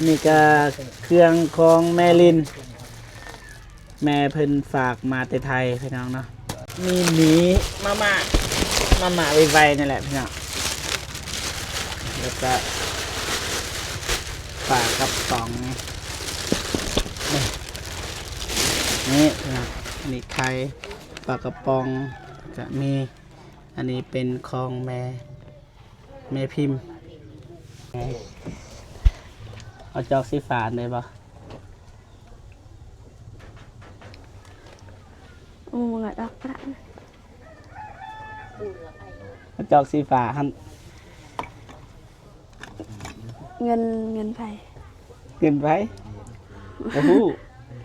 ນີ້ກະເຄື່ອງຂອງແມ່ລິນ ແມ່ເພິ່ນຝາກມາແຕ່ໄທພີ່ນ້ອງເນາະ. ມີໝີ ມາມ່າ ມາມ່າໄວໆ ນີ້ແຫຼະພີ່ນ້ອງ. ແລ້ວກະປາກະປ໋ອງ ນີ້ ນີ້ພີ່ນ້ອງ ອັນນີ້ໄຂ່ ປາກະປ໋ອງ ກະມີ ອັນນີ້ເປັນຂອງແມ່ ແມ່ພິມ. ເອົາຈອກສີຟ້າໄດ້ບໍ່? ອືມ ເອົາດອກປະ ເອົາຈອກສີຟ້າຫັ້ນ. ເງິນ ເງິນໃຜ? ເງິນໃຜ? ບໍ່ຮູ້.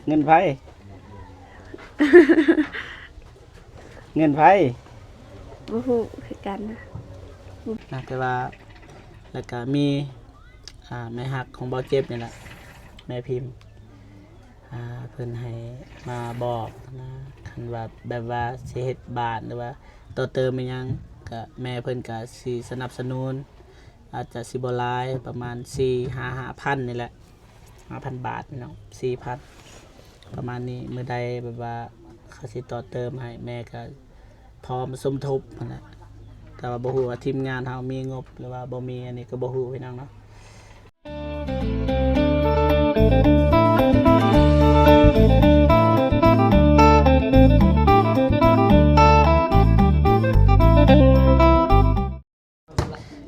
ເງິນໃຜ? ເງິນໃຜ? ບໍ່ຮູ້ຄືກັນນະ. ນະ ແຕ່ວ່າ ແລ້ວກະມີ ອ່າ ແມ່ຮັກຂອງບ່າວເຈັບນີ້ແຫຼະ ແມ່ພິມ ອ່າ ເພິ່ນໃຫ້ມາບອກນະ ຄັນວ່າແບບວ່າຊິເຮັດບ້ານ ຫຼືວ່າຕໍ່ເຕີມອີ່ຫຍັງ ກະແມ່ເພິ່ນກະຊິສະໜັບສະໜູນ ອາດຈະຊິບໍ່ຫຼາຍ ປະມານສີ່ ຫ້າ ຫ້າພັນນີ້ແຫຼະ ຫ້າພັນບາດເນາະ ສີ່ພັນ ປະມານນີ້. ມື້ໃດແບບວ່າເຂົາຊິຕໍ່ເຕີມໃຫ້ ແມ່ກະພ້ອມສົມທົບຫັ້ນແຫຼະ ແຕ່ວ່າບໍ່ຮູ້ວ່າທີມງານເຮົາມີງົບ ຫຼືວ່າບໍ່ມີ ອັນນີ້ກະບໍ່ຮູ້ພີ່ນ້ອງເນາະ.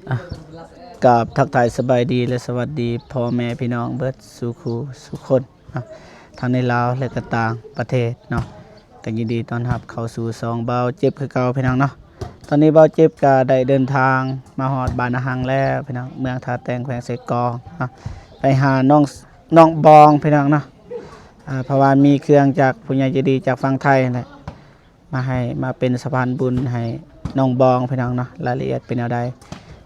ອ່ະ ກາບທັກທາຍສະບາຍດີ ແລະ ສະຫວັດດີພໍ່ແມ່ພີ່ນ້ອງເບິດສູ່ຄູ່ສູ່ຄົນເນາະ ທັງໃນລາວ ແລະ ກະຕ່າງປະເທດເນາະ. ກະຍິນດີຕ້ອນຮັບເຂົ້າສູ່ຊ່ອງບ່າວເຈັບຄືເກົ່າພີ່ນ້ອງເນາະ. ຕອນນີ້ບ່າວເຈັບກະໄດ້ເດີນທາງມາຮອດບ້ານນາຮັງແລ້ວພີ່ນ້ອງ ເມືອງທ່າແຕງ ແຂວງເຊກອງເນາະ ໄປຫານ້ອງ ນ້ອງບອງພີ່ນ້ອງເນາະ. ອ່າ ເພາະວ່າມີເຄື່ອງຈາກຜູ້ໃຫຍ່ໃຈດີຈາກຝັ່ງໄທຫັ້ນແຫຼະ ມາໃຫ້ ມາເປັນສະພານບຸນໃຫ້ນ້ອງບອງພີ່ນ້ອງເນາະ. ລາຍລະອຽດເປັນແນວໃດ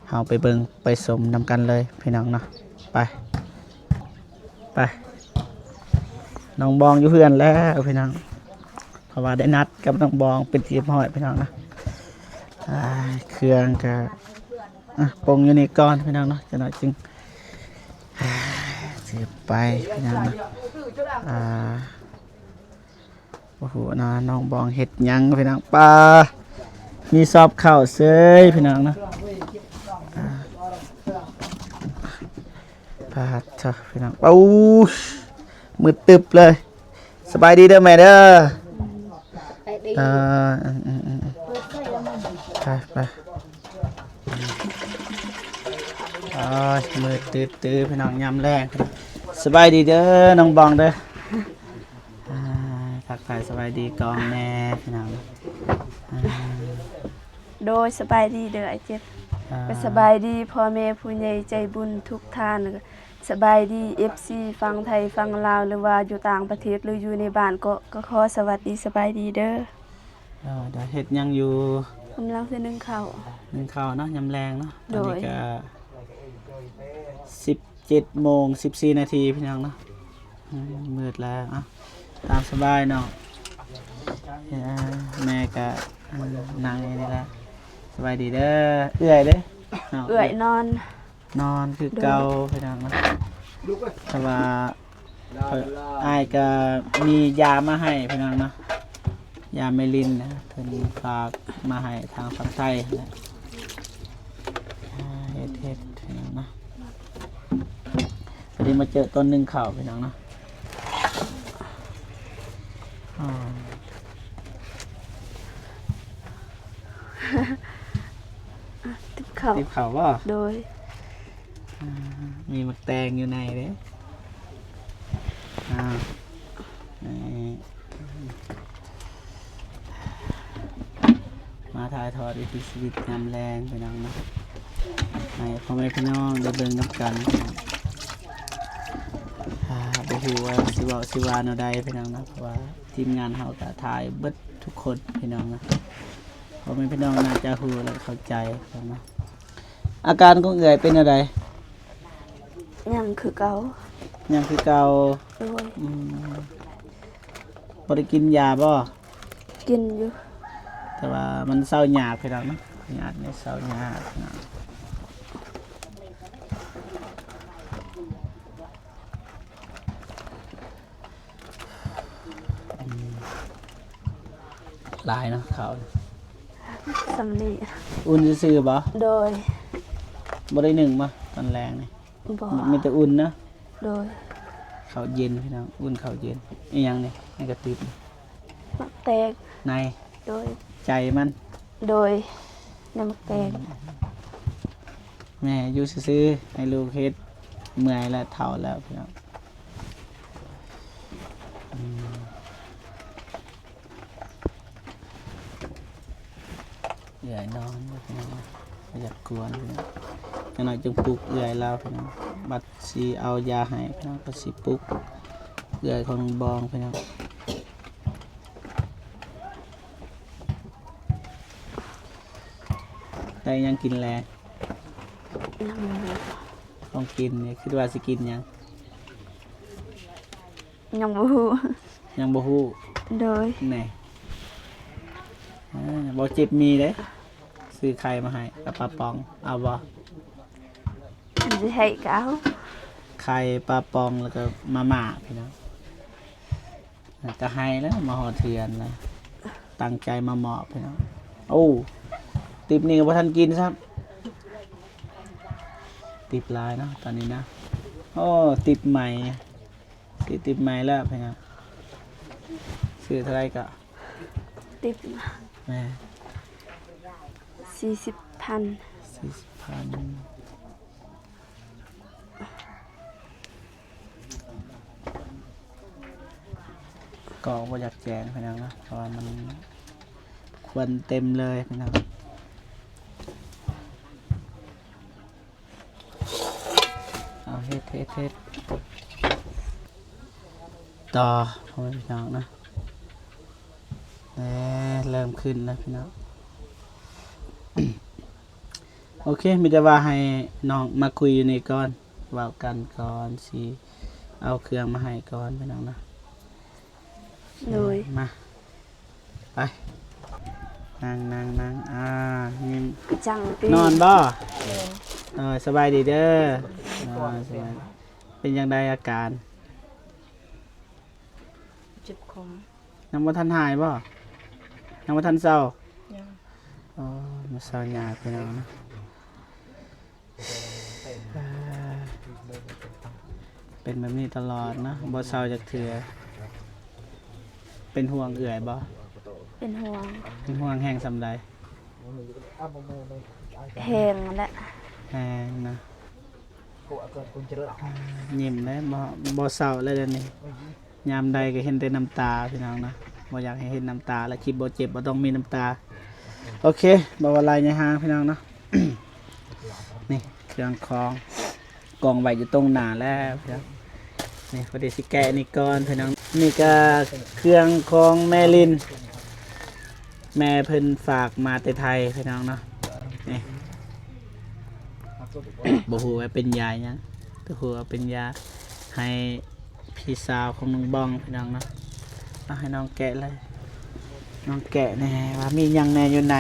ເຮົາໄປເບິ່ງໄປຊົມນຳກັນເລີຍພີ່ນ້ອງເນາະ. ໄປ ໄປ ນ້ອງບອງຢູ່ເຮືອນແລ້ວພີ່ນ້ອງ ເພາະວ່າໄດ້ນັດກັບນ້ອງບອງເປັນທີ່ຮຽບຮ້ອຍພີ່ນ້ອງເນາະ. ອ່າ ເຄື່ອງກະ ອ່ະ ປົງຢູ່ນີ້ກ່ອນພີ່ນ້ອງເນາະ ຈັກໜ້ອຍຈຶ່ງ ອ່າ ຖືໄປພີ່ນ້ອງເນາະ. ອ່າ ໂອ້ໂຫ ນ້ອງບອງເຮັດຫຍັງພີ່ນ້ອງ? ປາ ມີຊອບເຂົ້າເສີຍພີ່ນ້ອງເນາະ. ອ່າ ປາດເຖາະພີ່ນ້ອງ ໂອ້ຍ ມືດຕຶບເລີຍ. ສະບາຍດີເດີແມ່ເດີ. ໄປດີ ເອີ ໄປ ໄປ ໂອ້ຍ ມືດຕຶບໆ ພີ່ນ້ອງ ຍາມແລງ. ສະບາຍດີເດີນ້ອງບອງເດີ. ອ່າ ທັກທາຍສະບາຍດີກ່ອນແນ່ພີ່ນ້ອງ. ອ່າ ໂດຍ ສະບາຍດີເດີອ້າຍເຈັບ. ອ່າ ກະສະບາຍດີພໍ່ແມ່ຜູ້ໃຫຍ່ໃຈບຸນທຸກທ່ານ ສະບາຍດີເອັຟຊີຝັ່ງໄທຝັ່ງລາວ ຫຼືວ່າຢູ່ຕ່າງປະເທດ ຫຼືຢູ່ໃນບ້ານ ກໍ ກໍຂໍສະຫວັດດີສະບາຍດີເດີ. ເອີ ເຮັດຫຍັງຢູ່? ກຳລັງຊິໜຶ້ງເຂົ້າ ໜຶ້ງເຂົ້າເນາະ ຍາມແລງເນາະ. ໂດຍ ຕອນນີ້ກະສິບເຈັດໂມງສິບສີ່ນາທີພີ່ນ້ອງເນາະ. ອືມ ມືດແລ້ວ ເອົ້າ ຕາມສະບາຍເນາະ. ເອີ ແມ່ກະ ເອີ ນັ່ງຢູ່ນີ້ແຫຼະ. ສະບາຍດີເດີເອື້ອຍເດີ. ເອື້ອຍນອນ ນອນຄືເກົ່າ ໂດຍ ພີ່ນ້ອງເນາະ. ແຕ່ວ່າອ້າຍກະມີຢາມາໃຫ້ພີ່ນ້ອງເນາະ ຢາແມ່ລິນນະ ເພິ່ນຝາກມາໃຫ້ທາງຝັ່ງໄທຫັ້ນແຫຼະ. ເຮັດ ເຮັດພີ່ນ້ອງເນາະ. ພໍດີມາເຈີຕອນໜຶ້ງເຂົ້າພີ່ນ້ອງເນາະ. ຕິບເຂົ້າ ຕິບເຂົ້າບໍ່? ໂດຍ ອ່າ ມີໝາກແຕງຢູ່ໃນເດ້. ອ່າ ນີ້ ມາຖ່າຍທອດວິຖີຊີວິດຍາມແລງພີ່ນ້ອງເນາະ ໃຫ້ພໍ່ແມ່ພີ່ນ້ອງໄດ້ເບິ່ງນຳກັນ. ອ່າ ບໍ່ຮູ້ວ່າຊິເວົ້າຊິວ່າແນວໃດພີ່ນ້ອງເນາະ ເພາະວ່າທີມງານເຮົາກະຖ່າຍເບິດທຸກຄົນພີ່ນ້ອງເນາະ. ພໍ່ແມ່ພີ່ນ້ອງໜ້າຈະຮູ້ ແລະ ເຂົ້າໃຈເນາະ. ອາການຂອງເອື້ອຍເປັນແນວໃດ? ຍັງຄືເກົ່າ ຍັງຄືເກົ່າ. ໂດຍ ອືມ ບໍ່ໄດ້ກິນຢາບໍ່? ກິນຢູ່ ແຕ່ວ່າມັນເຊົາຍາກພີ່ນ້ອງເນາະ ພະຍາດນີ້ເຊົາຍາກເນາະ. ຫຼາຍເນາະ ເຂົ້າ ສ່ຳນີ້. ອຸ່ນຊື່ໆບໍ່? ໂດຍ. ບໍ່ໄດ້ໜຶ້ງບໍ່ຕອນແລງນີ້? ບໍ່. ມີແຕ່ອຸ່ນເນາະ? ໂດຍ. ເຂົ້າເຢັນພີ່ນ້ອງ ອຸ່ນເຂົ້າເຢັນ. ອີຫຍັງນີ້ ໃນກະຕິບ? ໝາກແຕງ. ໃນ? ໂດຍ. ໃຈມັນ? ໂດຍ. ໃນໝາກແຕງ. ແມ່ຢູ່ຊື່ໆ ໃຫ້ລູກເຮັດ ເມື່ອຍແລ້ວ ເຖົ້າແລ້ວພີ່ນ້ອງ. ອືມ ເອື້ອຍນອນຢູ່ພີ່ນ້ອງ ບໍ່ຢາກກວນພີ່ນ້ອງ. ຈັກໜ້ອຍຈຶ່ງປຸກເອື້ອຍລາວພີ່ນ້ອງ ບັດຊິເອົາຢາໃຫ້ພີ່ນ້ອງ ບັດຊິປຸກເອື້ອຍຂອງນ້ອງບອງພີ່ນ້ອງ. ໄດ້ຫຍັງກິນແລງ? ຍັງບໍ່ຮູ້. ຂອງກິນນີ້ຄິດວ່າຊິກິນຫຍັງ? ຍັງບໍ່ຮູ້. ຍັງບໍ່ຮູ້. ໂດຍ. ແນ່ ເອີ ບໍ່ເຈັບມີເດ້ ຊື້ໄຂ່ມາໃຫ້ກັບປາປ໋ອງ ເອົາບໍ່? ຊິໃຫ້ກໍເອົາ. ໄຂ່ ປາປ໋ອງ ແລ້ວກໍມາມ່າພີ່ນ້ອງ. ກໍໃຫ້ແລ້ວ ມາຮອດເຮືອນແລ້ວ ຕັ້ງໃຈມາມອບພີ່ນ້ອງ. ໂອ້ ຕິບນີ້ກໍບໍ່ທັນກິນຊ້ຳ ຕິບຫຼາຍເນາະຕອນນີ້ນະ. ໂອ້ ຕິບໃໝ່ ຊື້ຕິບໃໝ່ແລ້ວພີ່ນ້ອງ. ຊື້ເທົ່າໃດກໍ? ຕິບ ແມ່ນ ສີ່ສິບພັນ. ສີ່ສິບພັນ. ກໍບໍ່ຢາກແຈ້ງພີ່ນ້ອງເນາະ ເພາະວ່າມັນຄວັນເຕັມເລີຍພີ່ນ້ອງ. ເອົາເຮັດ ເຮັດ ເຮັດ ຕໍ່ ພໍ່ແມ່ພີ່ນ້ອງເນາະ. ແນ່ ເລີ່ມຂຶ້ນແລ້ວພີ່ນ້ອງ. ໂອເຄ ມີແຕ່ວ່າໃຫ້ນ້ອງມາຄຸຍຢູ່ນີ້ກ່ອນ ເວົ້າກັນກ່ອນ ຊິເອົາເຄື່ອງມາໃຫ້ກ່ອນພີ່ນ້ອງນະ. ໂດຍ. ມາ ໄປ ນັ່ງ ນັ່ງ ນັ່ງ ອ່າ ຍິ້ມ ຈັງຕິ ນອນບໍ່? ໂດຍ. ເອີ ສະບາຍດີເດີ. ເອີ ສະບາຍ. ເປັນຈັ່ງໃດອາການ? ເຈັບຄໍ. ຍັງບໍ່ທັນຫາຍບໍ່? ຍັງບໍ່ທັນເຊົາ? ຍັງ. ໂອ້ ມາເຊົາຍາກພີ່ນ້ອງ. ເປັນແບບນີ້ຕະຫຼອດເນາະ ບໍ່ເຊົາຈັກເທື່ອ. ເປັນຫ່ວງເອື້ອຍບໍ່? ເປັນຫ່ວງ. ເປັນຫ່ວງແຮງສ່ຳໃດ? ແຮງແຫຼະ. ແຮງນະ. ຍິ້ມເດ້ ບໍ່ ບໍ່ເຊົາແລ້ວດຽວນີ້. ຍາມໃດກໍເຫັນແຕ່ນ້ຳຕາພີ່ນ້ອງນະ. ບໍ່ຢາກໃຫ້ເຫັນນ້ຳຕາ ແລະ ຄລິບບໍ່ເຈັບບໍ່ຕ້ອງມີນ້ຳຕາ. ໂອເຄ ບໍ່ວ່າຫຼາຍຍາຍຫາງພີ່ນ້ອງເນາະ. ນີ້ເຄື່ອງຂອງ ກອງໄວ້ຢູ່ຕົງໜ້າແລ້ວພີ່ນ້ອງ. ນີ້ ພໍດີຊິແກະນີ້ກ່ອນພີ່ນ້ອງ. ນີ້ກໍເຄື່ອງຂອງແມ່ລິນ ແມ່ເພິ່ນຝາກມາແຕ່ໄທພີ່ນ້ອງເນາະ. ນີ້ ບໍ່ຮູ້ວ່າເປັນຢາຫຍັງ ແຕ່ຮູ້ວ່າເປັນຢາໃຫ້ ພີ່ສາວຂອງນ້ອງບອງພີ່ນ້ອງເນາະ. ເອົາໃຫ້ນ້ອງແກະເລີຍ ນ້ອງແກະແນ່ວ່າມີຫຍັງແນ່ຢູ່ໃນ.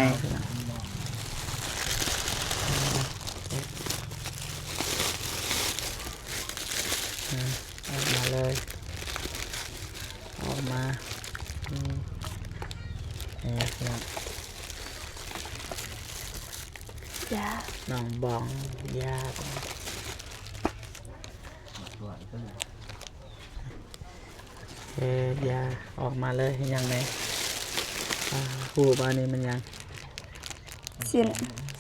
ອືມ ອອກມາເລີຍ ອອກມາ. ອືມ ນີ້ພີ່ນ້ອງ ຢາ ນ້ອງບອງ ຢາ. ເອີ ຢາ ອອກມາເລີຍ. ຫຍັງແນ່? ອ່າ ຮູ້ບໍ່ ອັນນີ້ມັນຫຍັງ? ສິ້ນ.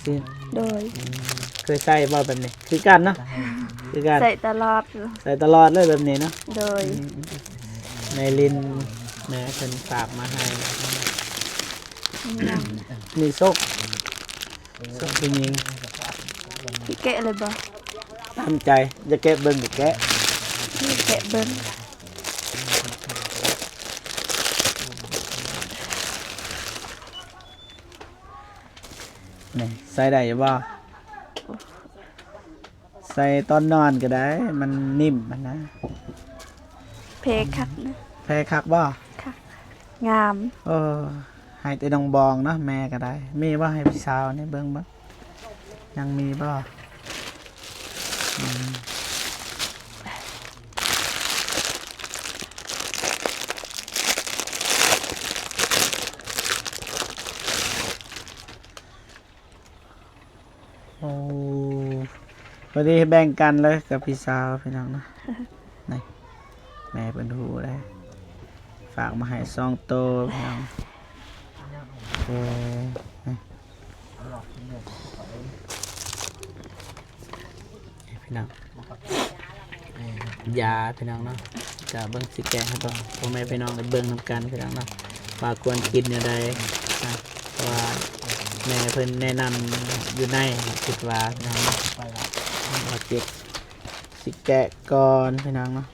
ສິ້ນ. ໂດຍ. ອືມ ເຄີຍໃຊ້ບໍ່ແບບນີ້? ຄືກັນເນາະ ຄືກັນ ໃຊ້ຕະຫຼອດ ໃຊ້ຕະຫຼອດເລີຍແບບນີ້ເນາະ. ໂດຍ. ອືມ ແມ່ລິນ ແມ່ເພິ່ນຝາກມາໃຫ້. ອືມ ນີ້ສົກ ສ່ວນຜູ້ຍິງ ຊິແກະເລີຍບໍ່? ຕາມໃຈ ຢາກແກະເບິ່ງກໍແກະ ແກະເບິ່ງ. ນີ້ ໃສ່ໄດ້ຢູ່ບໍ່? ໃສ່ຕອນນອນກໍໄດ້ ມັນນິ້ມຫັ້ນນະ. ແພຄັກນະ. ແພຄັກບໍ່? ຄັກ ງາມ. ເອີ ໃຫ້ແຕ່ນ້ອງບອງເນາະ ແມ່ກໍໄດ້. ມີບໍ່ ໃຫ້ພີ່ສາວນີ້ເບິ່ງເບິ່ງ ຍັງມີບໍ່? ອືມ ເ ພໍດີແບ່ງກັນເລີຍກັບພີ່ສາວພີ່ນ້ອງເນາະ. ນີ້ ແມ່ເພິ່ນຮູ້ເດ້ ຝາກມາໃຫ້ສອງໂຕພີ່ນ້ອງ. ເອີ ນີ້ພີ່ນ້ອງ ຢາພີ່ນ້ອງເນາະ. ກະເບິ່ງຊິແກະໃຫ້ພໍ່ແມ່ພີ່ນ້ອງໄດ້ເບິ່ງນຳກັນພີ່ນ້ອງເນາະ ວ່າຄວນກິນແນວໃດ. ເພາະວ່າແມ່ເພິ່ນແນະນຳຢູ່ໃນ ຄິດວ່າພີ່ນ້ອງເນາະ ວ່າຊິ ຊິແກະກ່ອນພີ່ນ້ອງເນາະ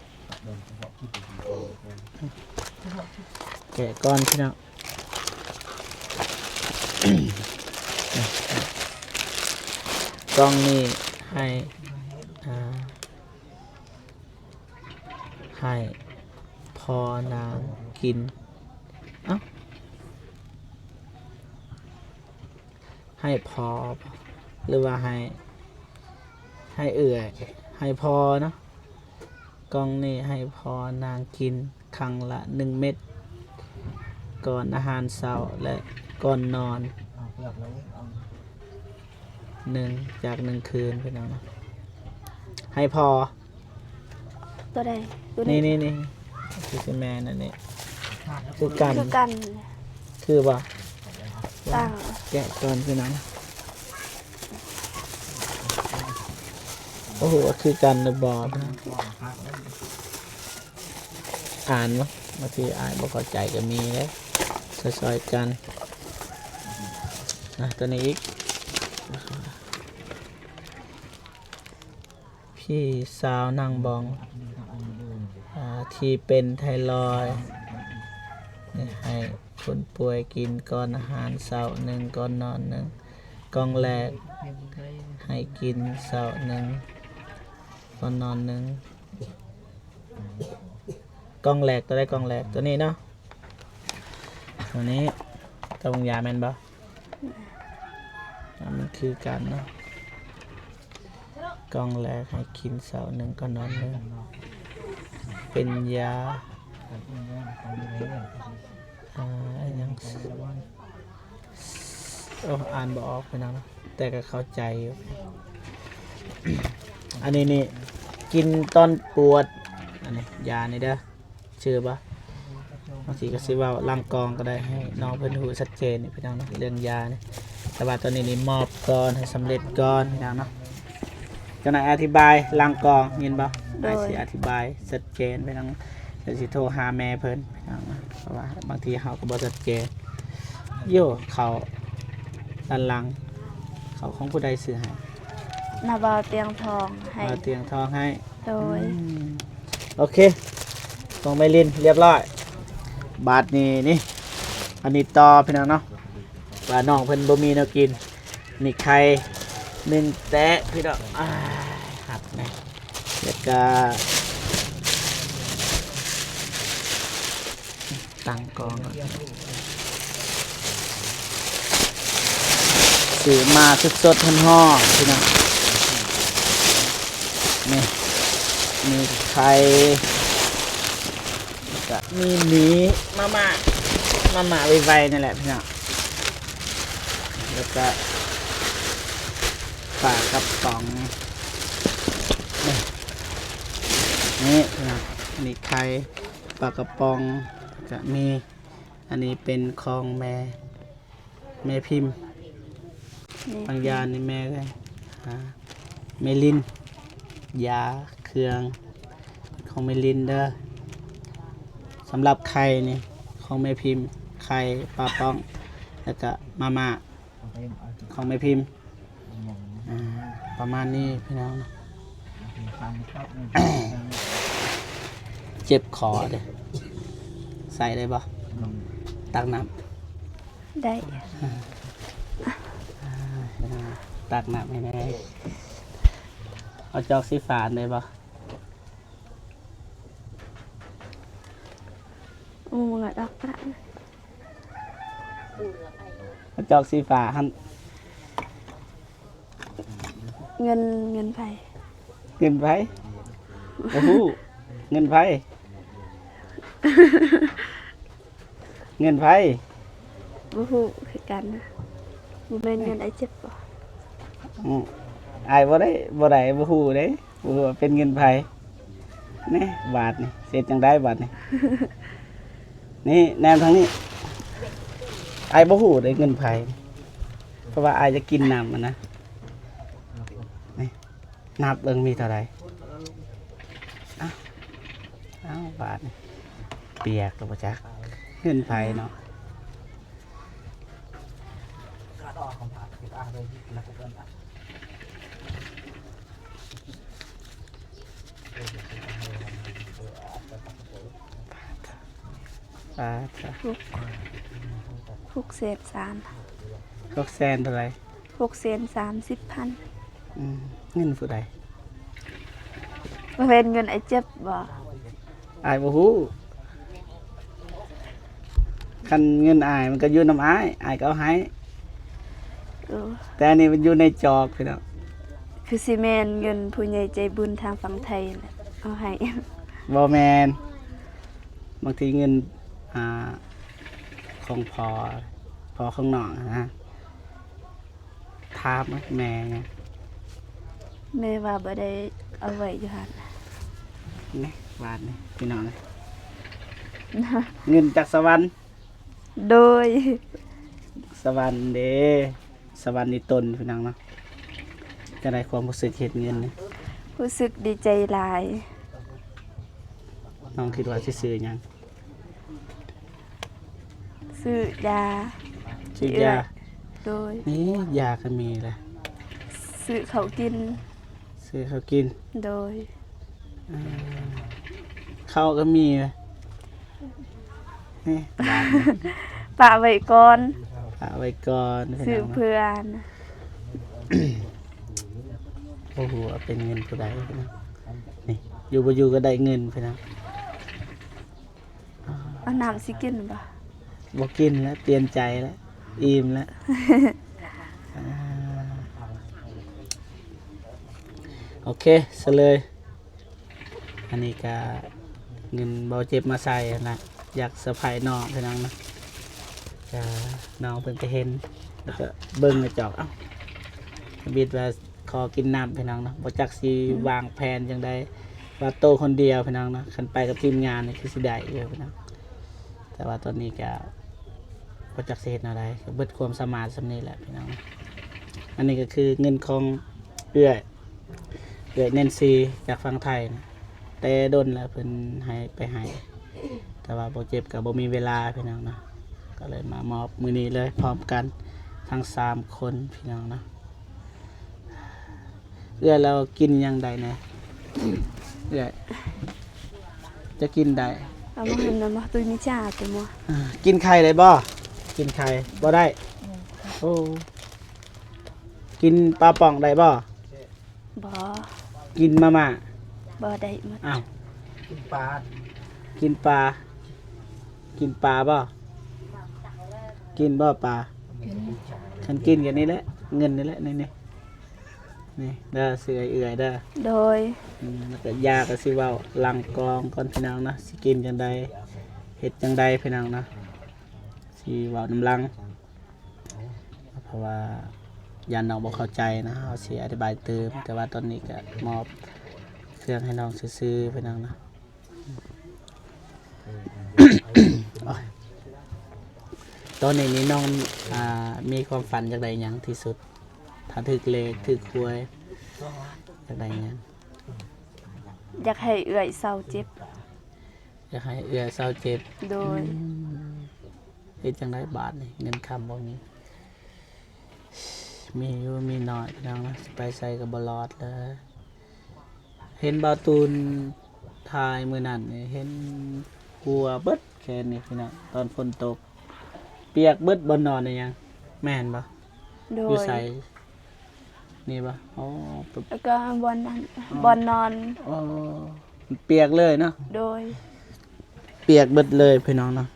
ແກະກ່ອນພີ່ນ້ອງ. ກ່ອງນີ້ໃຫ້ ອ່າ ໃຫ້ພໍ່ນາງກິນ ເອົ້າ ໃຫ້ພໍ່ ຫຼືວ່າໃຫ້ ໃຫ້ເອື້ອຍ ໃຫ້ພໍ່ເນາະ. ກ່ອງນີ້ໃຫ້ພໍ່ນາງກິນຄັ້ງລະໜຶ່ງເມັດ ກ່ອນອາຫານເຊົ້າ ແລະ ກ່ອນນອນ ໜຶ່ງ ຈາກໜຶ່ງຄືນ ພີ່ນ້ອງເນາະ. ໃຫ້ພໍ່ ຕົວໃດ? ຕົວນີ້ ນີ້ໆໆ ຄືຊິແມ່ນອັນນີ້ ຄືກັນ ຄືກັນ ຄືບໍ່? ຕ່າງ ແກະກ່ອນພີ່ນ້ອງ ໂອ້ໂຫ ຄືກັນຫຼືບໍ່? ອ່ານເນາະ ບາງທີອ່ານບໍ່ເຂົ້າໃຈກໍມີເດ້ ຊ່ອຍໆກັນນະ. ຕົວນີ້ອີກ ພີ່ສາວນາງບອງ ອ່າ ທີ່ເປັນໄທຣອຍ ໃຫ້ຄົນປ່ວຍກິນກ່ອນອາຫານເຊົ້າໜຶ່ງ ກ່ອນນອນໜຶ່ງ. ກ່ອງແລກໃຫ້ກິນເຊົ້າໜຶ່ງ ກ່ອນນອນໜຶ່ງ. ກ່ອງແລກ ຕົວໃດກ່ອງແລກ? ຕົວນີ້ເນາະ ຕົວນີ້ ຕົວບາງຢາແມ່ນບໍ່? ອ່າ ມັນຄືກັນເນາະ. ກ່ອງແລກໃຫ້ກິນເຊົ້າໜຶ່ງ ກ່ອນນອນໜຶ່ງ ເປັນຢາ ອ່າ ຫຍັງ ໂອ້ ອ່ານບໍ່ອອກພີ່ນ້ອງ ແຕ່ກໍເຂົ້າໃຈຢູ່. ອັນນີ້ນີ້ ກິນຕອນປວດ ອັນນີ້ຢານີ້ເດີ ຊື່ບໍ່? ບາງທີກໍຊິເວົ້າຫຼັງກ່ອງກໍໄດ້ ໃຫ້ນ້ອງເພິ່ນຮູ້ຊັດເຈນນີ້ພີ່ນ້ອງເນາະ ເລື່ອງຢານີ້. ແຕ່ວ່າຕອນນີ້ນີ້ມອບກ່ອນ ໃຫ້ສຳເລັດກ່ອນພີ່ນ້ອງເນາະ. ເຈົ້ານາຍອະທິບາຍຫຼັງກ່ອງ ຍິນບໍ່? ໂດຍ ອ້າຍຊິອະທິບາຍຊັດເຈນພີ່ນ້ອງ ແລ້ວຊິໂທຫາແມ່ເພິ່ນພີ່ນ້ອງເນາະ ເພາະວ່າບາງທີເຮົາກໍບໍ່ຊັດເຈນ. ໂຢ ເຂົ້າດ້ານຫຼັງ ເຂົ້າຂອງຜູ້ໃດຊື້ໃຫ້? ນາບ່າວຕຽງທອງໃຫ້ ບ່າວຕຽງທອງໃຫ້. ໂດຍ ອືມ ໂອເຄ ຂອງແມ່ລິນລຽບຮ້ອຍ. ບາດນີ້ນີ້ ອັນນີ້ຕໍ່ພີ່ນ້ອງເນາະ ວ່ານ້ອງເພິ່ນບໍ່ມີແນວກິນ. ນີ້ໄຂ່ໜຶ່ງແຕະພີ່ນ້ອງ ອ່າ ຮັກນະ ແລ້ວກະ ຕັ້ງກ້ອງກ່ອນ ຊື້ມາສົດໆຮ້ອນໆ ພີ່ນ້ອງ. ນີ້ ມີໄຂ່ ແລ້ວກະມີໝີ່ ມາມ່າ ມາມ່າໄວໆ ນີ້ແຫຼະພີ່ນ້ອງ. ແລ້ວກະປາກະປ໋ອງ ນີ້ ນີ້ພີ່ນ້ອງ ມີໄຂ່ ປາກະປ໋ອງ ແລ້ວກະມີ ອັນນີ້ເປັນຂອງແມ່ ແມ່ພິມ ແມ່ພິມ ບາງຢ່າງນີ້ແມ່ ອ່າ ແມ່ລິນ ຢາເຄື່ອງຂອງແມ່ລິນເດີ. ສຳລັບໄຂ່ນີ້ຂອງແມ່ພິມ ໄຂ່ ປາປ໋ອງ ແລ້ວກະມາມ່າຂອງແມ່ພິມ. ອ່າ ປະມານນີ້ພີ່ນ້ອງ. ເຈັບຄໍເດ້ ໃສ່ໄດ້ບໍ່? ຕັກນ້ຳ ໄດ້ ອ່າ ຕັກນ້ຳໃຫ້ແດ່. ເອົາຈອກສີຟ້າໄດ້ບໍ່? ອືມ ເອົາດອກປະ ເອົາຈອກສີຟ້າຫັ້ນ. ເງິນ ເງິນໃຜ? ເງິນໃຜ? ບໍ່ຮູ້. ເງິນໃຜ? ເງິນໃຜ? ບໍ່ຮູ້ຄືກັນ. ບໍ່ແມ່ນເງິນອ້າຍເຈັບບໍ່? ອືມ ໄ ອ້າຍບໍ່ໄດ້ ບໍ່ໄດ້ ບໍ່ຮູ້ເດ້ ບໍ່ຮູ້ວ່າເປັນເງິນໃຜ. ນີ້ ບາດນີ້ ຊິເຮັດຈັ່ງໃດບາດນີ້? ນີ້ ແນມທາງນີ້ ອ້າຍບໍ່ຮູ້ເດ້ເງິນໃຜ ເພາະວ່າອ້າຍຈະກິນນ້ຳຫັ້ນນະ. ນີ້ ນັບເບິ່ງມີເທົ່າໃດ. ອ້າວ ອ້າວ ບາດນີ້ ປຽກແລ້ວບໍ່ຈັກ ເງິນໃຜເນາະ. ປາດ ຫົກ ຫົກແສນສາມ ຫົກແສນເທົ່າໃດ? ຫົກແສນສາມສິບພັນ. ອືມ ເງິນຜູ້ໃດ? ບໍ່ແມ່ນເງິນອ້າຍເຈັບບໍ? ອ້າຍບໍ່ຮູ້. ຄັນເງິນອ້າຍມັນກໍຢູ່ນຳອ້າຍ ອ້າຍກໍເອົາໃຫ້. ເອີ ແຕ່ອັນນີ້ມັນຢູ່ໃນຈອກພີ່ນ້ອງ. ຄືຊິແມ່ນເງິນຜູ້ໃຫຍ່ໃຈບຸນທາງຝັ່ງໄທເອົາໃຫ້. ບໍ່ແມ່ນ. ບາງທີເງິນ ອ່າ ຂອງພໍ່ ພໍ່ຂອງນ້ອງນະ. ຖາມແມ່ຫຍັງ? ແມ່ວ່າບໍ່ໄດ້ເອົາໄວ້ຢູ່ຫັ້ນ. ນີ້ ບາດນີ້ພີ່ນ້ອງ ເງິນຈາກສະຫວັນ. ໂດຍ ສະຫວັນເດ້ ສະຫວັນນີ້ຕົນພີ່ນ້ອງເນາະ. ຈັ່ງໃດຄວາມຮູ້ສຶກເຫັນເງິນນີ້? ຮູ້ສຶກດີໃຈຫຼາຍ. ນ້ອງຄິດວ່າຊິຊື້ຫຍັງ? ຊື້ຢາ. ຊື້ຢາ. ໂດຍ. ນີ້ຢາກໍມີລະ. ຊື້ເຂົ້າກິນ. ຊື້ເຂົ້າກິນ. ໂດຍ. ເອີ ເຂົ້າກໍມີລະ. ນີ້ ປະໄວ້ກ່ອນ. ປະໄວ້ກ່ອນ. ຊື້ເພື່ອ. ໂອ້ໂຫ ເອົາເປັນເງິນຜູ້ໃດພີ່ນ້ອງ. ນີ້ ຢູ່ບໍ່ຢູ່ກໍໄດ້ເງິນພີ່ນ້ອງ. ເອົານ້ຳຊິກິນບໍ່? ບໍ່ກິນແລ້ວ ປ່ຽນໃຈແລ້ວ ອີ່ມແລ້ວ. ອ່າ ໂອເຄ ສະເລີຍ. ອັນນີ້ກະເງິນເບົາເຈັບມາໃສ່ຫັ້ນນະ ຢາກເຊີໄພນ້ອງພີ່ນ້ອງນະ. ກະນ້ອງເພິ່ນກະເຫັນ ແລ້ວກະເບິ່ງໃນຈອກ ເອົ້າ ທຳອິດວ່າ ຂໍກິນນ້ຳພີ່ນ້ອງເນາະ. ບໍ່ຈັກຊິ ອືມ ວາງແຜນຈັ່ງໃດ ວ່າໂຕຄົນດຽວພີ່ນ້ອງເນາະ. ຄັນໄປກັບທີມງານນີ້ຄືຊິໄດ້ຢູ່ພີ່ນ້ອງ ແຕ່ວ່າຕອນນີ້ກະບໍ່ຈັກຊິເຮັດແນວໃດ ກະເບິດຄວາມສາມາດສ່ຳນີ້ແຫຼະພີ່ນ້ອງ. ອັນນີ້ກະຄືເງິນຂອງເອື້ອຍ ເອື້ອຍແນນຊີຈາກຝັ່ງໄທນະ ແຕ່ດົນແລ້ວເພິ່ນໃຫ້ໄປໃຫ້ ແຕ່ວ່າບໍ່ເຈັບກະບໍ່ມີເວລາພີ່ນ້ອງເນາະ ກະເລີຍມາມອບມື້ນີ້ເລີຍພ້ອມກັນທັງສາມຄົນພີ່ນ້ອງເນາະ. ເອື້ອຍລາວກິນຫຍັງໄດ້ແດ່? ເອື້ອຍ ຈະກິນໄດ້ ເອົາມາໃຫ້ນຳ ຕຸຍມີຈາເຕັມບໍ່? ອ່າ ກິນໄຂ່ໄດ້ບໍ່? ກິນໄຂ່ບໍ່ໄດ້. ໂອ້ ກິນປາປ່ອງໄດ້ບໍ່? ບໍ່. ກິນມາມ່າ? ບໍ່ໄດ້ໝົດ. ອ້າວ ກິນປາ ກິນປາ ກິນປາບໍ່? ກິນບໍ່ປາ? ຄັນກິນກໍນີ້ແຫຼະ ເງິນນີ້ແຫຼະ ນີ້ ນີ້ ນີ້ເດີ ຊື້ໃຫ້ເອື້ອຍເດີ. ໂດຍ. ອືມ ແລ້ວກໍຢາກໍຊິເວົ້າຫຼັງກ້ອງກ່ອນພີ່ນ້ອງເນາະ ຊິກິນຈັ່ງໃດ ເຮັດຈັ່ງໃດພີ່ນ້ອງເນາະ ຊິເວົ້ານຳຫຼັງ ເພາະວ່າຢ້ານນ້ອງບໍ່ເຂົ້າໃຈນະ ເຮົາຊິອະທິບາຍຕື່ມ ແຕ່ວ່າຕອນນີ້ກໍມອບເຄື່ອງໃຫ້ນ້ອງຊື່ໆ ພີ່ນ້ອງເນາະ. ໂອ້ຍ ຕອນນີ້ນີ້ນ້ອງ ອ່າ ມີຄວາມຝັນຢາກໄດ້ຫຍັງທີ່ສຸດ? ຖ້າຖືກເລກຖືກຫວຍ ຢາກໄດ້ຫຍັງ? ຢາກໃຫ້ເອື້ອຍເຊົາເຈັບ. ຢາກໃຫ້ເອື້ອຍເຊົາເຈັບ. ໂດຍ. ອືມ ເຮັດຈັ່ງໃດບາດນີ້ ເງິນຄຳບໍ່ມີ ມີຢູ່ມີໜ້ອຍພີ່ນ້ອງເນາະ ຊິໄປໃສກໍບໍ່ລອດເລີຍ. ເຫັນບ່າວຕູນຖ່າຍມື້ນັ້ນນີ້ ເຫັນຫົວເບິດແຂນນີ້ພີ່ນ້ອງ ຕອນຝົນຕົກ ປຽກເບິດ ບ່ອນນອນອີຫຍັງ ແມ່ນບໍ່? ໂດຍ. ຢູ່ໃສ? ນີ້ບໍ່? ອໍ ແລ້ວກໍບ່ອນນັ້ນ ອໍ ບ່ອນນອນ. ອໍ ປຽກເລີຍເນາະ? ໂດຍ. ປຽກເບິດເລີຍພີ່ນ້ອງເນາະ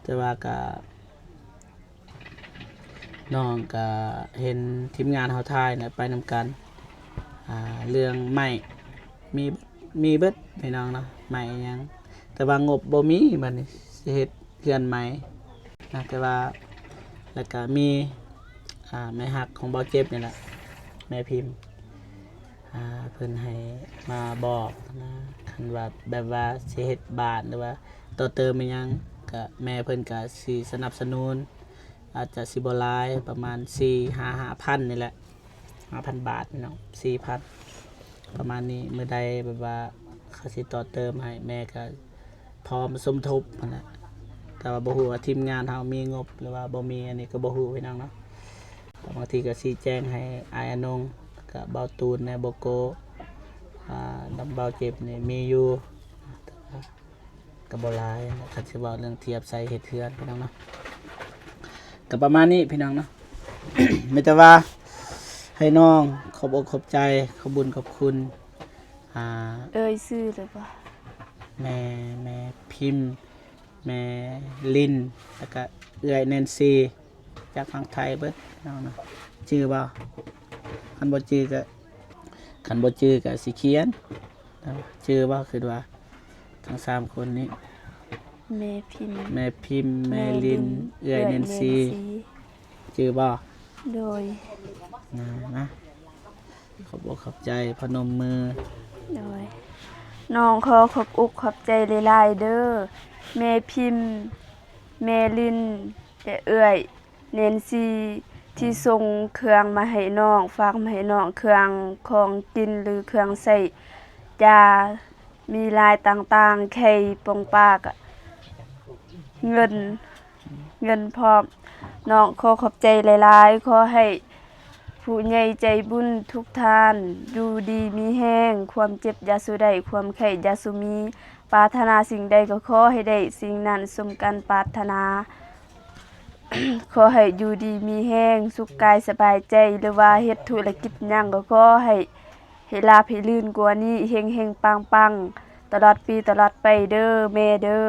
ແຕ່ວ່າກະ ນ້ອງກະເຫັນທີມງານເຮົາຖ່າຍນະ ໄປນຳກັນ ອ່າ ເລື່ອງໄມ້ ມີ ມີເບິດພີ່ນ້ອງເນາະ ໄມ້ອີຫຍັງ ແຕ່ວ່າງົບບໍ່ມີ ບາດນີ້ຊິເຮັດເຮືອນໃໝ່ນະ ແຕ່ວ່າ ແລ້ວກະມີ ອ່າ ແມ່ຮັກຂອງບ່າວເຈັບນີ້ແຫຼະ ແມ່ພິມ ອ່າ ເພິ່ນໃຫ້ມາບອກນະ ຄັນວ່າແບບວ່າຊິເຮັດບ້ານ ຫຼືວ່າຕໍ່ເຕີມອີ່ຫຍັງ ກະແມ່ເພິ່ນກະຊິສະໜັບສະໜູນ ອາດຈະຊິບໍ່ຫຼາຍ ປະມານສີ່ ຫ້າ ຫ້າພັນນີ້ແຫຼະ ຫ້າພັນບາດເນາະ ສີ່ພັນ ປະມານນີ້. ມື້ໃດແບບວ່າເຂົາຊິຕໍ່ເຕີມໃຫ້ ແມ່ກະ ພ້ອມສົມທົບຫັ້ນແຫຼະ ແຕ່ວ່າບໍ່ຮູ້ວ່າທີມງານເຮົາມີງົບ ຫຼືວ່າບໍ່ມີ ອັນນີ້ກໍບໍ່ຮູ້ພີ່ນ້ອງເນາະ. ແຕ່ບາງທີກໍຊີ້ແຈງໃຫ້ອ້າຍອານົງ ແລ້ວກໍເບົາຕູນແດ່ ບໍ່ໂກ ອ່າ ນຳເບົາເຈັບນີ້ມີຢູ່ ແຕ່ວ່າກໍບໍ່ຫຼາຍ ຄັນຊິເວົ້າເລື່ອງທຽບໃສ່ເຮັດເຮືອນພີ່ນ້ອງເນາະ ກໍປະມານນີ້ພີ່ນ້ອງເນາະ. ມີແຕ່ວ່າໃຫ້ນ້ອງຂອບອົກຂອບໃຈ ຂອບບຸນຂອບຄຸນ ອ່າ ເອີ່ຍຊື່ແລ້ວບໍ່? ແມ່ ແມ່ພິມ ແມ່ລິນ ແລ້ວກະເອື້ອຍແນນຊີ ຈາກຝັ່ງໄທເບິດເນາະ ຈື່ບໍ່? ຄັນບໍ່ຈື່ກະ ຄັນບໍ່ຈື່ກະຊິຂຽນ ຈື່ບໍ່? ຄິດວ່າທັງສາມຄົນນີ້ ແມ່ພິມ ແມ່ພິມ ແມ່ລິນ ແມ່ລິນ ເອື້ອຍແນນຊີ ເອື້ອຍແນນຊີ ຈື່ບໍ່? ໂດຍ ນະ ນະ ຂອບອົກຂອບໃຈ ພະນົມມື. ໂດຍ ນ້ອງຂໍຂອບອົກຂອບໃຈຫຼາຍໆເດີ້ ແມ່ພິມ ແມ່ລິນ ແລະ ເອື້ອຍແນນຊີ ທີ່ສົ່ງເຄື່ອງມາໃຫ້ນ້ອງ ຝາກມາໃຫ້ນ້ອງ ເຄື່ອງຂອງກິນ ຫຼື ເຄື່ອງໃຊ້ ຢາ ມີຫຼາຍຕ່າງໆ ໄຂ່ ປົງປາ ກະເງິນ ເງິນພ້ອມ. ນ້ອງຂໍຂອບໃຈຫຼາຍໆ ຂໍໃຫ້ຜູ້ໃຫຍ່ໃຈບຸນທຸກທ່ານຢູ່ດີມີແຮງ ຄວາມເຈັບຢ່າສູ່ໄດ້ ຄວາມໄຂ້ຢ່າສູ່ມີ ປາດຖະໜາສິ່ງໃດກໍຂໍໃຫ້ໄດ້ສິ່ງນັ້ນສົມກັນປາດຖະໜາ ຂໍໃຫ້ຢູ່ດີມີແຮງ ສຸກກາຍສະບາຍໃຈ ຫຼືວ່າເຮັດທຸລະກິດຫຍັງກໍຂໍໃຫ້ ໃຫ້ລາບໃຫ້ລື່ນກວ່ານີ້ ເຮັງໆ ປັງໆ ຕະຫຼອດປີຕະຫຼອດໄປເດີ້ແມ່ເດີ້.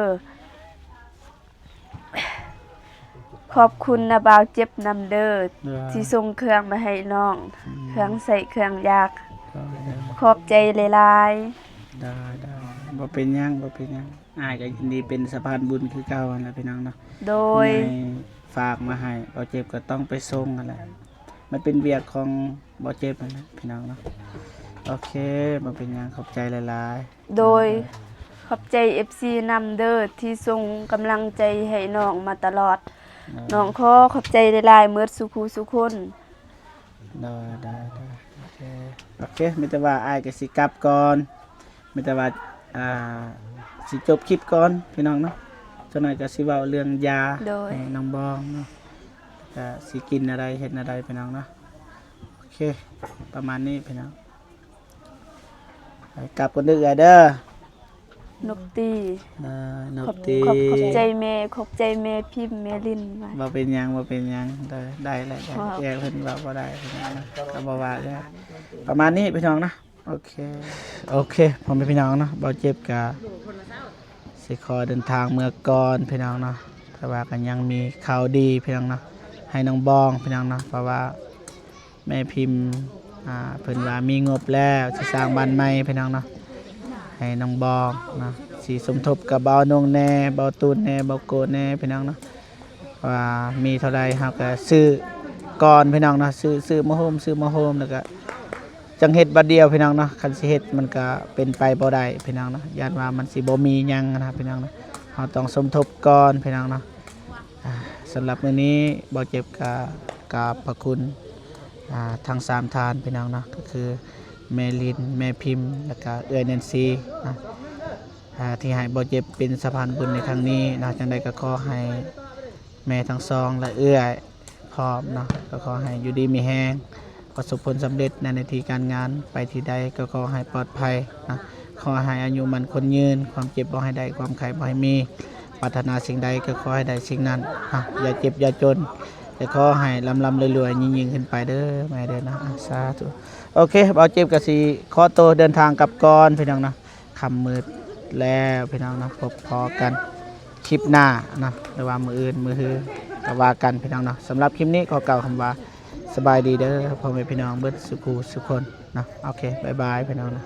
ຂອບຄຸນນະບ່າວເຈັບນຳເດີ້ ໂດຍ ທີ່ສົ່ງເຄື່ອງມາໃຫ້ນ້ອງ ອືມ ເຄື່ອງໃຊ້ເຄື່ອງຢາກ ໂດຍ ຂອບໃຈຫຼາຍໆ. ໄດ້ໆ ບໍ່ເປັນຫຍັງ ບໍ່ເປັນຫຍັງ ອ້າຍກໍຍິນດີເປັນສະພານບຸນຄືເກົ່າຫັ້ນແຫຼະພີ່ນ້ອງເນາະ. ໂດຍ ໃຫ້ຝາກມາໃຫ້ ບໍ່ເຈັບກໍຕ້ອງໄປສົ່ງຫັ້ນແຫຼະ ມັນເປັນວຽກຂອງ ບໍ່ເຈັບຫັ້ນແຫຼະພີ່ນ້ອງເນາະ. ໂອເຄ ບໍ່ເປັນຫຍັງ ຂອບໃຈຫຼາຍໆ. ໂດຍ ໂດຍ ຂອບໃຈເອັຟຊີນຳເດີ້ ທີ່ສົ່ງກຳລັງໃຈໃຫ້ນ້ອງມາຕະຫຼອດ. ໂດຍ ນ້ອງຂໍຂອບໃຈຫຼາຍໆ ໝົດສູ່ຄູ່ສູ່ຄົນ. ໂດຍ ໂດຍ ໂດຍ ໂອເຄ ໂອເຄ ມີແຕ່ວ່າອ້າຍກໍຊິກັບກ່ອນ. ມີແຕ່ວ່າ ອ່າ ຊິຈົບຄລິບກ່ອນພີ່ນ້ອງເນາະ. ຈັກໜ້ອຍກໍຊິເວົ້າເລື່ອງຢາ ໂດຍ ໃຫ້ນ້ອງບອງເນາະ ກໍຊິກິນແນວໃດ ເຮັດແນວໃດພີ່ນ້ອງເນາະ. ໂອເຄ ປະມານນີ້ພີ່ນ້ອງ ໄປກັບກັນເດີ້ເອື້ອຍເດີ້ ນົບຕີ. ເອີ ນົບຕີ ຂອບ ຂອບ ຂອບໃຈແມ່ ຂອບໃຈແມ່ພິມ ແມ່ລິນ. ບໍ່ເປັນຫຍັງ ບໍ່ເປັນຫຍັງ ໄດ້ ໄດ້ແຫຼະ ໄດ້ ເອື້ອຍເພິ່ນເວົ້າບໍ່ໄດ້ພີ່ນ້ອງເນາະ ກໍບໍ່ວ່າເອື້ອຍ. ປະມານນີ້ພີ່ນ້ອງເນາະ. ໂອເຄ ໂອເຄ ພໍ່ແມ່ພີ່ນ້ອງເນາະ ບ່າວເຈັບກະຊິຂໍເດີນທາງເມືອກ່ອນພີ່ນ້ອງເນາະ. ແຕ່ວ່າກໍຍັງມີຂ່າວດີພີ່ນ້ອງເນາະ ໃຫ້ນ້ອງບອງພີ່ນ້ອງເນາະ ເພາະວ່າແມ່ພິມ ອ່າ ເພິ່ນວ່າມີງົບແລ້ວ ຊິສ້າງບ້ານໃໝ່ພີ່ນ້ອງເນາະ ໃຫ້ນ້ອງບອງເນາະ ຊິສົມທົບກັບບ່າວນົງແດ່ ບ່າວຕູນແດ່ ບ່າວໂກແດ່ພີ່ນ້ອງເນາະ. ວ່າມີເທົ່າໃດເຮົາກໍຊື້ກ່ອນພີ່ນ້ອງເນາະ ຊື້ ຊື້ມາໂຮມ ຊື້ມາໂຮມ ແລ້ວກໍຈັ່ງເຮັດບາດດຽວພີ່ນ້ອງເນາະ. ຄັນຊິເຮັດມັນກໍເປັນໄປບໍ່ໄດ້ພີ່ນ້ອງເນາະ ຢ້ານວ່າມັນຊິບໍ່ມີຫຍັງນະພີ່ນ້ອງເນາະ ເຮົາຕ້ອງສົມທົບກ່ອນພີ່ນ້ອງເນາະ. ອ່າ ສຳລັບມື້ນີ້ບ່າວເຈັບກໍຂອບພະຄຸນ ອ່າ ທັງສາມທ່ານພີ່ນ້ອງເນາະ ກໍຄືແມ່ລິນ ແມ່ພິມ ແລ້ວກໍເອື້ອຍແນນຊີເນາະ ອ່າ ທີ່ໃຫ້ບ່າວເຈັບເປັນສະພານບຸນໃນຄັ້ງນີ້ເນາະ. ຈັ່ງໃດກໍຂໍໃຫ້ແມ່ທັງສອງ ແລະ ເອື້ອຍພ້ອມເນາະ ກໍຂໍໃຫ້ຢູ່ດີມີແຮງ ປະສົບຜົນສຳເລັດໃນໜ້າທີ່ການງານ ໄປທີ່ໃດກໍຂໍໃຫ້ປອດໄພເນາະ ຂໍໃຫ້ອາຍຸໝັ້ນຂວັນຍືນ ຄວາມເຈັບບໍ່ໃຫ້ໄດ້ ຄວາມໄຂ້ບໍ່ໃຫ້ມີ ປາດຖະໜາສິ່ງໃດກໍຂໍໃຫ້ໄດ້ສິ່ງນັ້ນເນາະ ຢ່າເຈັບຢ່າຈົນ ແຕ່ຂໍໃຫ້ລ່ຳໆລວຍໆ ຍິ່ງໆຂຶ້ນໄປເດີ້ແມ່ເດີ້ເນາະ. ອາ ສາທຸ. ໂອເຄ ບ່າວເຈັບກໍຊິຂໍໂຕເດີນທາງກັບກ່ອນພີ່ນ້ອງເນາະ. ຄ່ຳມືດແລ້ວພີ່ນ້ອງເນາະ ພົບພໍ້ກັນຄລິບໜ້າເນາະ ຫຼືວ່າມື້ອື່ນມື້ຮືກໍວ່າກັນພີ່ນ້ອງເນາະ. ສຳລັບຄລິບນີ້ຂໍກ່າວຄຳວ່າສະບາຍດີເດີ້ ພໍ່ແມ່ພີ່ນ້ອງເບິດສູ່ຜູ້ສູ່ຄົນເນາະ. ໂອເຄ ບາຍບາຍພີ່ນ້ອງເນາະ.